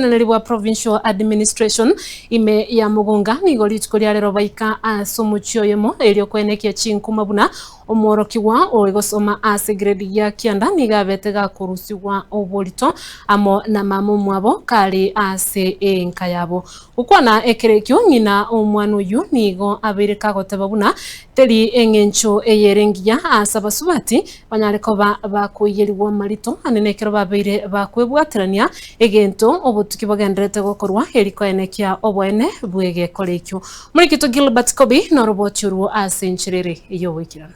Oboteneneri bwa Provincial Administration ime ya Mugunga nigo rituko ria rero baika ase omochie oyomo erio koenekia chinkuma buna omworokigwa ore gosoma ase grade ya kianda nigo abete gakorusigwa oborito amo na mama omwabo kare ase enka yabo. Gokwana ekero ekio ng'ina omwana oyio nigo abeire kagoteba buna teri eng'encho eyere engiya ase abasubati Banyare koba bakoiyerigwa amarito ane nekero babeire bakwebwaterania egento obotuki bogendererete gokorwa eri koenekia oboene bw'egekora ekio. Omorikito Gilbert Kobi noroboti orwo ase enchera ere y'ogoikeranu.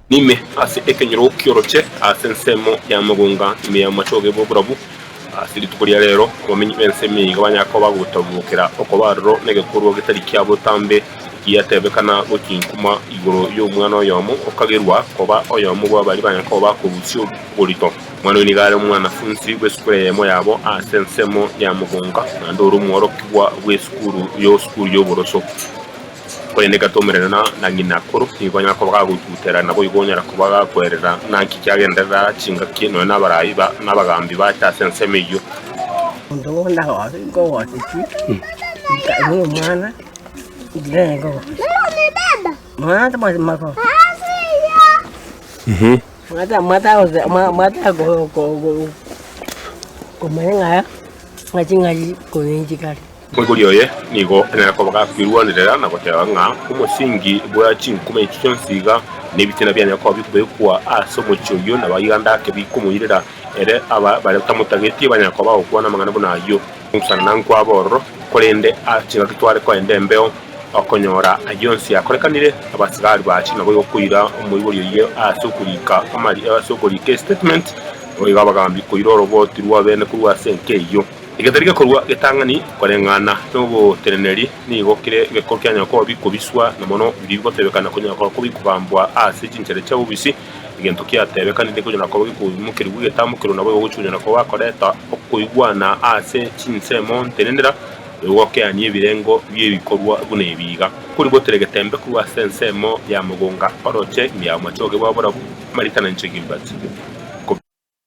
Nime ase ekenyoro ki'oroche ase ensemo ya mogonga ime y'amachoge bw'oborabu. Ase rituko ria rero abamenyi b'ensemo eye iga banyare koba bagotabokera okoba aroro negekorwa getari kia botambe Giatebekana gotinkuma igoro y'omwana oyomo okagerwa koba oyomo bwa baria banyare koba bakorusia oborito. Omwana oyo nigo are omwanafunsi bw'esukuru eyemo yabo ase ensemo ya mogonga, naende ore omworokigwa bw'esukuru y'osukuru y'oboroso. Korende gatomerana na ng'ina koro, nigo anyare koba gagotutera, naboigo onyara koba gakwerera naki kiagenderera chingaki nonya nabarai ba nabagambi bacha ase ensemo eyio. Omonto onde nkogosetie, omwana. Omoibori oye nigo anyare koba gakwirwanerera na goteba ng'a omosingi bwa chinkuma echi chionsi iga nebitina bianyare koba bikobekwa ase omochie oyio, na baiganda ake bikomoirera ere aba baria batamotageti banyare koba bagokwana amang'ana buna ayio. Kong'usanana nkwabo ororo, korende ase chingaki tware koenda embeo, okonyora ayio onsi akorekanire, abasigari bachire naboigo koira omoibori oyio ase okorika amari ase okorika estatement, naboigo abagambi koira oroboti rw'abene korwa ase enka eyio. Egetari gekorwa getang'ani koreng'ana noboteneneri nigo kere egekoro kianyara koba bikobiswa na mono biria bigotebekana konyara koba bikogambwa ase chinchera chia bobisi. Egento kiatebekanire konyara koba gekoimokerigwa egetamokero naboigo gochia koba koreta okoigwana ase chinsemo ntenenera, na gokeania ebirengo bi'ebikorwa buna ebi iga. Korigotera egetembe korwa ase ensemo ya mogonga oroche ime ya omochoge bwa borabu, amarita na inche Gilbert.